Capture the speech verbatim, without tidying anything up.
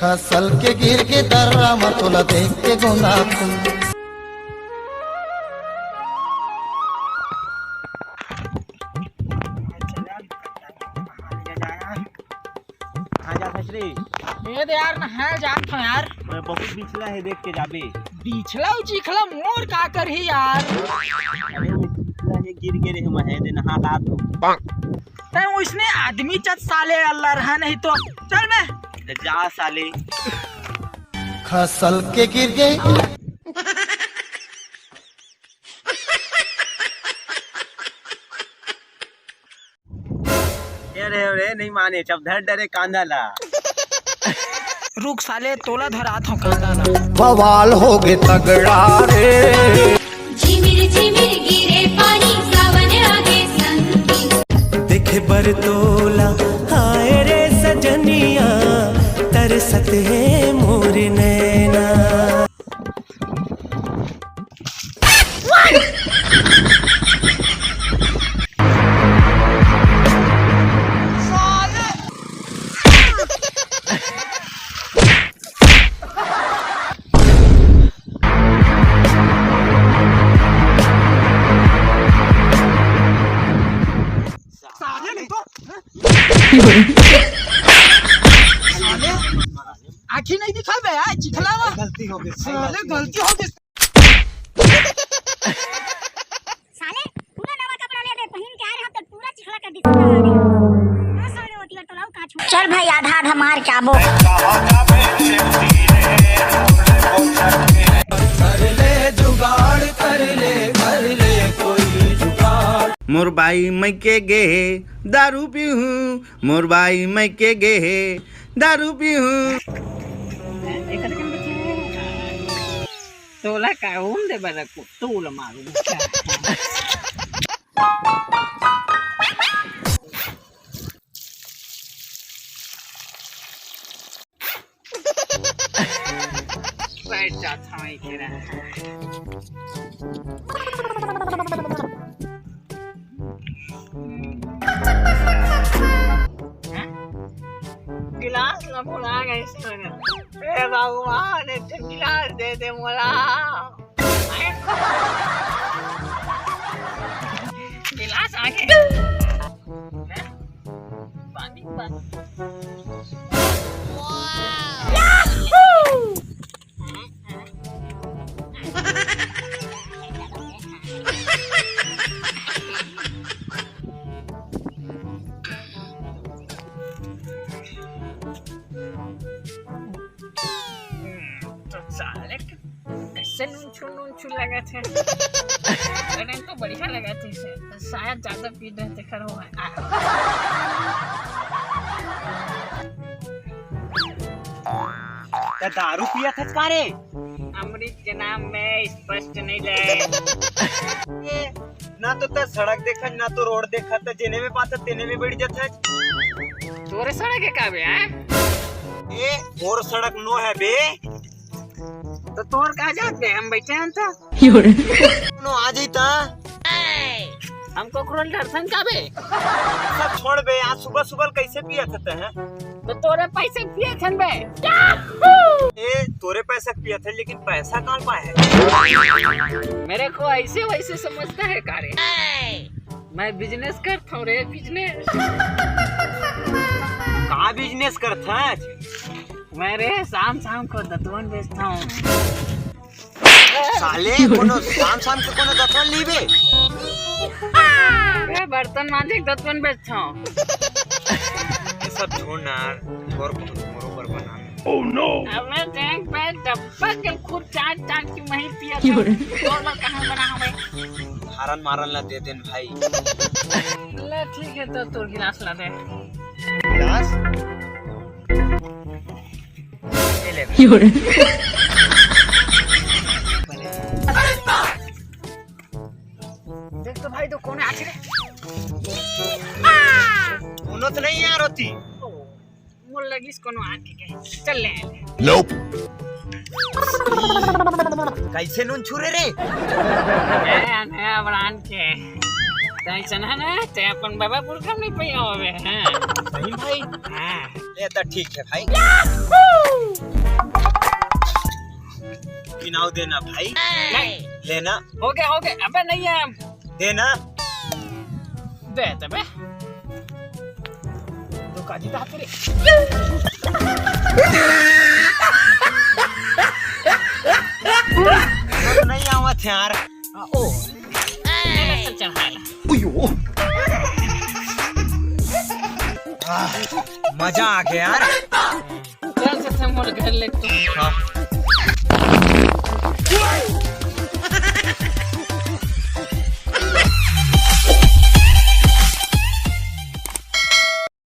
खसल के गिर के दर्रा म तोला देख के गोंदा फूल। कहाँ जात हस रे? ए दे यार, नहाए जात हूँ यार। मैं बहुत बिछला है, देख के जाबे। बिछला अउ चिखला मोर का करही यार? अरे वो बिछला है, गिर गे रे, मैं है दे नहा ला तो। तैं उसने आदमी चत साले अल्लाह रहा नहीं तो। चल बे। जा साले। खसल के गिर गे। अरे, अरे, नहीं माने, जब धर डरे कांदा ला। रुक साले, तोला धरात हूँ कांदा ला। बवाल हो गे तगड़ा रे। झिमिर झिमिर गिरे पानी, सावन आगे संगी। देखे बर तोला, हाय रे सजनिया, तरसत हे मोर नैना। साले नहीं तो। साले, आँखी नहीं दिखा बे यार, चिखला वा। गलती हो गई। साले, गलती हो गई। साले, पूरा नवा कपड़ा ले दे, पहिन के आ रहे हम तो पूरा चिखला कर दी। हाँ, साले, होती है तो लाओ, कहाँ छोड़। चल भाई, आधा आधा मार के आबो। मोर बाई मइके गे हे, दारू पीहूँ। मोर बाई मइके गे हे, दारू पीहूँ। तोला का उन दे बरको, तोला मारू। बैठ जात हवं एके गिलास ला भुला गए सर। ए भगवान, एक ठो गिलास दे दे मोला। गिलास आगे। पानी, पानी। तो साले के कैसे नून छू नून छू लगत हे। अरे तो बढ़िया लगत हे, शायद ज्यादा पी रहे तेकर हो। त दारू पियत हस का रे? अमृत के नाम में स्पष्ट नहीं ले। ए, ना तो तैं सड़क देखत, ना तो रोड देखत, त जेने में पाथस तेने में बइठ जाथस। तोरे सड़क हे का बे, हाँ? ए, मोर सड़क नो हे बे। त तोर का जात बे, हम बइठे हन त। कोनो आ जही त। हम कोकरो ल डरथन का बे? सब छोड़ बे, आज सुबह सुबह कैसे पियत हस तैं? त तोरे पैसे पियत हन बे। ए, तोरे पैसा पियत हन, लेकिन पैसा कहाँ पाए हे? मेरे को ऐसे वैसे समझता है का रे? मैं बिजनेस करता हूँ रे, बिजनेस। का बिजनेस करथस? मैं रे शाम शाम को दतवन बेचता हूँ। साले, कोनो शाम शाम के कोनो दतवन ली बे? मैं बर्तन मांजे के दतवन बेचता हूँ। ये सब छोड़ ना यार, और कोनो मोरो पर बना। Oh no! अबे देख बे, डब्बा के खुद चाट चाट के वहीं पिया था। और मैं कहाँ बना हमें? हारन मारन ला दे देन भाई। ले ठीक है, तो तोर गिलास ला दे। गिलास? ये ले। देख तो भाई, तो कौन आके रे? कोनो तो नहीं यार होती। मोर लगिस कोनो आके कहे, चल ले आए। Nope। कैसे नून छुरे रे? नया, नया ब्रांड के। तैं चना ना, तैं अपन बाबा पुरखा नहीं पइया होवे, हाँ। सही भाई? हाँ। ये तो ठीक है भाई। नाव देना भाई। नहीं। लेना। हो गया, हो गया। अबे नहीं है। देना। दे तबे। धोखा जीता तेरे। तो नहीं आवत यार। आ, ओ। चल चढ़ा ला। मजा आ गया यार। चल से मोर घर ले तू। हाँ।